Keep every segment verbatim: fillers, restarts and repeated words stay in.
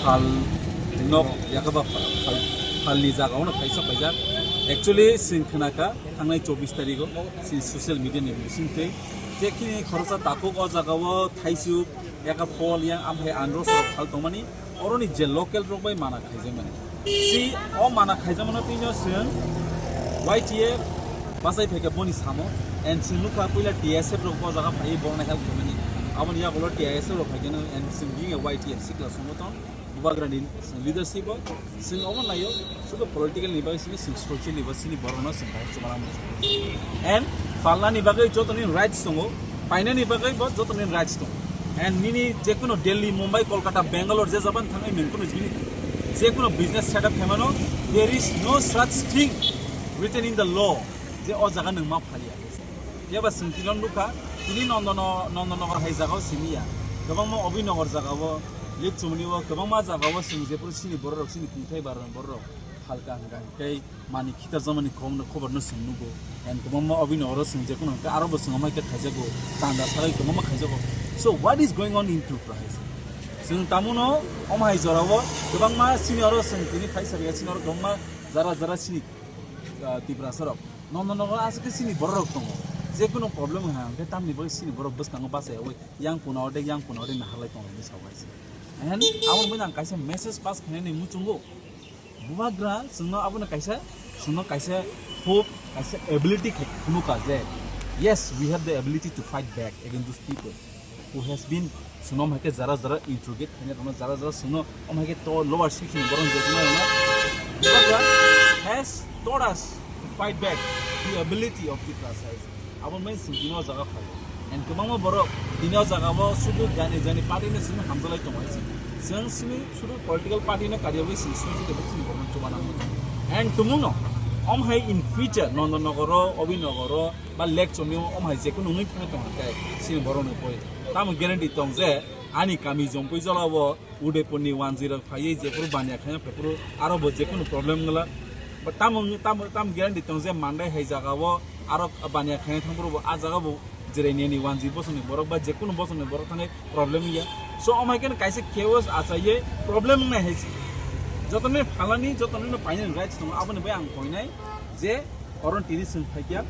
Phal nok yakaba phal, phal, phalni jaga ono khaisa khaijak. Actually, sing khnaka thangnai chobbish tarigo sing social media ni bising tei jekini khorosa takuk o jaga o thaisuk yaka phol yang amhai andro sorok phal tongmani oroni je local rok bai mana khaijakmani. Si o mana khaijakmano tino sing Y T F bachai phaikha boni samo and sing nukha puila T S F rok o jaga phai borokno help khaimani. Aboni yagulo T S F rok phaikha and sing bini Y T F sikla songoton. Bubagrani leadership o chwng omo naio, sudu political ni bagwi sini, chwng social ni bagwi sini, borokno chwng bahai chuma nang. And phalnani bagwi jotoni rights tongo, painani bagwi bo jotoni rights tongo. And nini jekuno Delhi, Mumbai, Kolkata, Bangalore je jaban thangwi nwng kuno jini jekuno business setup khaimano, there is no such thing written in the law je o jaga nwng ma phaliya. Phiya ba chwng tino nukha, tini Nondono-, Nondonogor hai jagao simiya, kwbangma Obinagar jagao, Lake Chumuni o kwbangma jagao chwng jephuru chini bororok, chini tongthai baroni bororok phalka hwnkha hwnkhe mani khitar jamani khobor no chwng nugo. And kwbangma Obinagar o chwng jephuru hwnkhe aro bo chwng amai khe khaijago, chanda sagai kwbangma khaijago. So what is going on in Tripura hai se? Chwng tamuno omo hai jorao kwbangma chini oro chwng tini thaisa rwya chini oro kwbangma jara jara chini, ah, Tiprasa rok. Nondonogor aswk khe chini bororok tongo. Jekunu problem wngkha hwnkhe tamni bagwi chini borok bwskango bachai yaui yang kuna ode, yang kuna ode naharlai tongo hinwi sao hai se. And aboni bagwi ang kaisa message pass khainani muchungo. Bubagra chwngno abono kaisa, chwngno kaisa hope, kaisa ability khai phunukha je, yes, we have the ability to fight back against those people who has been, chwngno omo hai khe jara jara interrogate khainai rokno, jara jara chwngno omo hai khe to lower section ni borok ni jotoni rokno, Bubagra has taught us to fight back the ability of Tiprasa. Abo main chwng tini o jaga phai. And kwbangma borok tini o jaga o sudu jani jani party ni simi hamjalai tongo hai se. Chwng simi sudu political party no kariya bai chwng simi sudu chini borok no chuba nang. And tumung no om hai in future Nondonogor o, Obinagar o, ba Lake Chomni o om hai jekunu wngwi thangwi tong hwnkhe chini borok ni poi tamo guarantee tong je ani kami Jompui Jola o Udaipur ni wanjwi rok phaiwi jephuru baniya khaina phaiphuru aro bo jekunu problem wngla. Ba tamo, tamo, tamo guarantee tong je Mandai hai jaga o aro baniya khaina thangphuru bo a jaga bo Jirania ni wanjwi bosong ni borok ba jekunu bosong ni borok thangwi problem ya. So, omo hai khe kaisa chaos achaiye problem wngnai hai se. Jotoni phalani, jotoni no painani rights tongo, aboni bai ang koinai je oron tini chwng phaikya,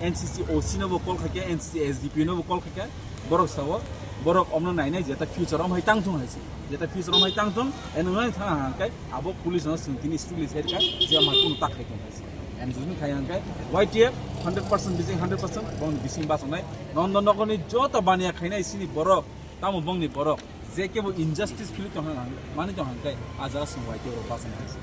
N C C O C no bo call khaikya, N C C S D P no bo call khaikya, borok sao, borok omno nainai jeta future om hai tang thung hai se. Jeta future om hai tang thung, eno nai thang ha kai, abo police no chwng tini strictly sai ka, je ma kunu tak khai tong hai se. And judin khai hang kai, Y T F hundred percent bising hundred percent, bong bising basongnai, Nondonogor ni joto baniya khainai sini borok, tamo bongni borok, je kebo injustice feel tong hang, mani tong hang kai, a jaga chwng Y T F rok basongnai hai se.